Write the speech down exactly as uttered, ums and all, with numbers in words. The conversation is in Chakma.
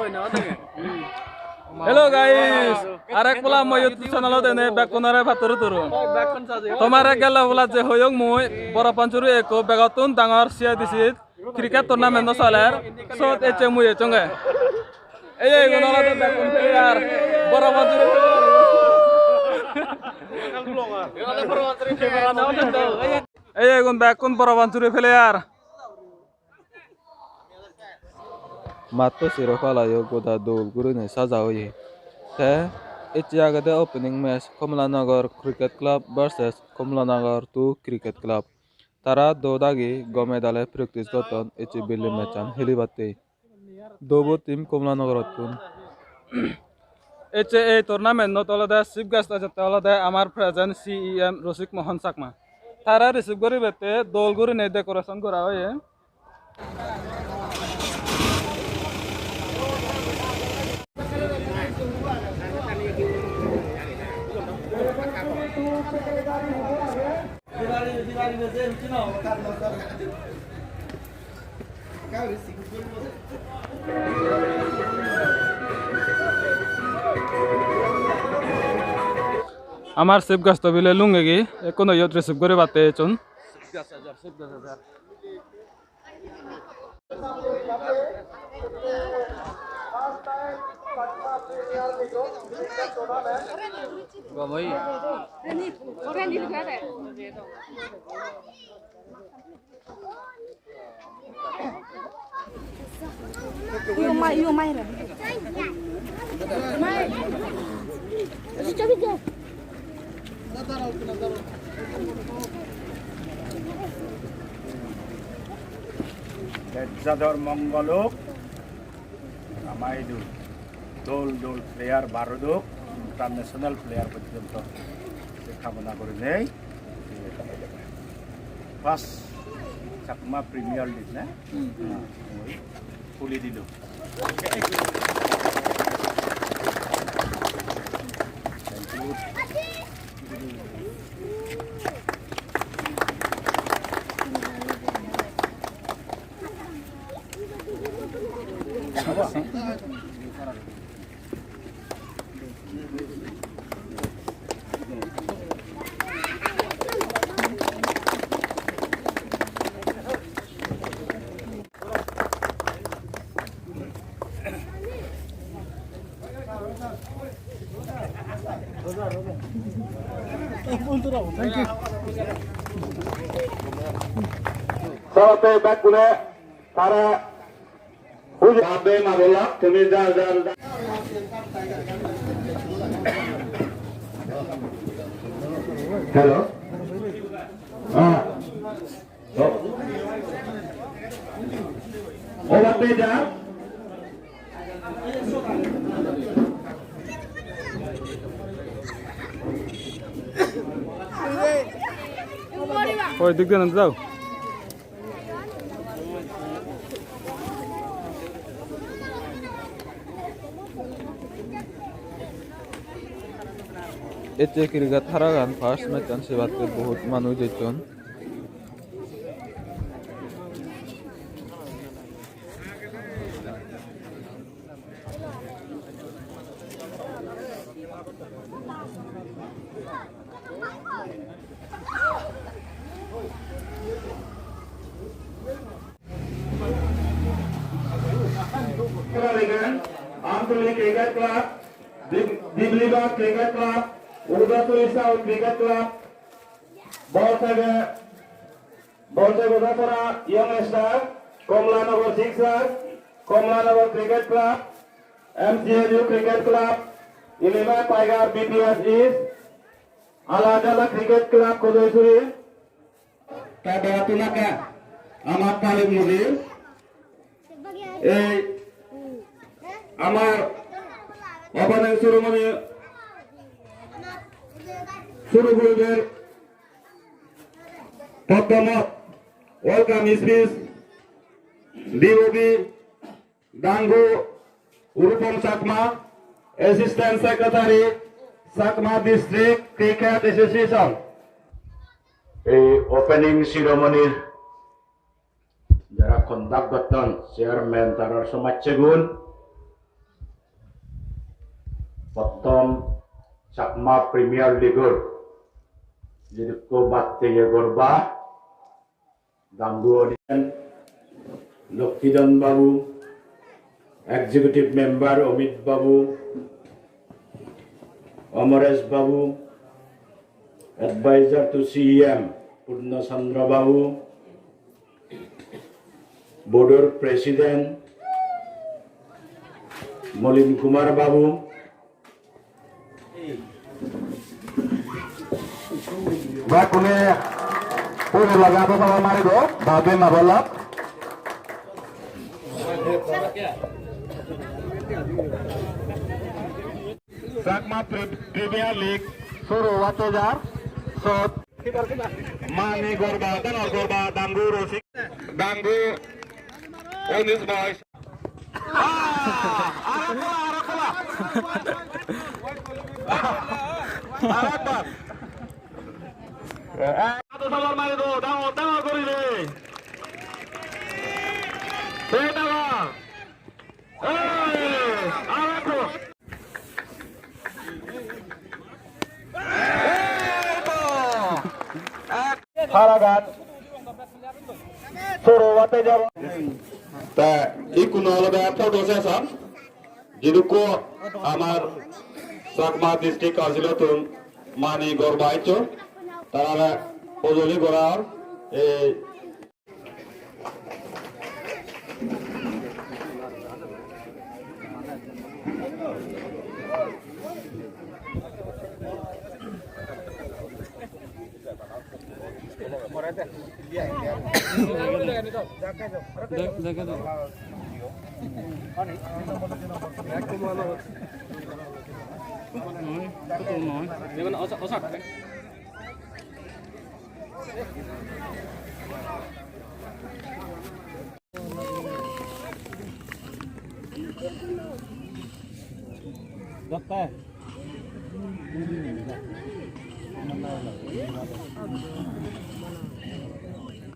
Hello guys, arek pola mo YouTube channel-ot ene bekkunore paturu turu. Tomare gelle pola je hoyong mui Boro Panchuri ekko begottun dangor C I D C cricket tournament no soler, sot ecche mui ecchonge. Ei, ei, igun olode bekkun player, Boro Panchuri player. Ei, ei, igun bekkun Boro Panchuri player. Matto sero palayo goda dol gurinei saja oye. Te ecche agede opening match Kamalanagar Cricket Club versus Kamalanagar two Cricket Club. Tara do dagi gome dale practice gotton ecche bili match-an helibatte. Dobo team Kamalanagar-ottun. Ecche ei tournament-ot olode chief guest ejette olode amar present C E M Rosik Mohan Chakma. Tara receive guribette dol gurinei decoration gora oye. Amar chief guest-o bile lungegi, ekkuno iyot receive guribatte ecchon. Bejjador mongol ok, amai dol dol player barodok, international player porjonto se kamona gurinei. First Chakma Premier League na? Oi, khuli dilo. Saratte bekkune tara huji. Babe mabolak tumi jar jar. Hello. Ah. Oi, dik den jao. Ecche cricket haragan first match-an sebatte bohut manuj ecchon. Amtuli Cricket Club, Dib-, Dibliba Cricket Club, Udasuri South Cricket Club, Bolsege, Bolsege Godasora Young Star, Komlanagar Sixers, Komlanagar Cricket Club, M C N U Cricket Club, Eleven Tiger B P S East, Aladala Cricket Club Kodoisuri, Tabaratunaka, Amat Talik Mudir, ei amar opening ceremony suru guribar prothomo welcome speech dibo Dangu Urupom Chakma, Assistant Secretary, Chakma District Cricket Association. Ei opening ceremony jara conduct gotton, chairman tarar somajjegun, Prothom Chakma Premier League-or jidukko batteye gorba, dangu oden Lokkidhan Babu, Executive Member Omit Babu, Amaresh Babu, Advisor to C E M Purna Chandra Babu, Board-or President Molin Kumar Babu, Bekkune puro lage ado saba mari do, babe ma bola. Chakma Pre-, Premier League suru otte jar, sot mani gorba, dangu gorba, dangu Rosik, dangu Unis boys. Ah, aro pola, aro pola. Arekbar. Eh, ado sabar mari do, dangor, dangor guri de. Sei dangor. Eh, aro pola. Eh, to. Haragan. Suru otte jabo. Te ikkunu olode photo session. Jidukko amar Chakma District Council-ottun mani gorba iccho, tarare hojoli gorar. Ei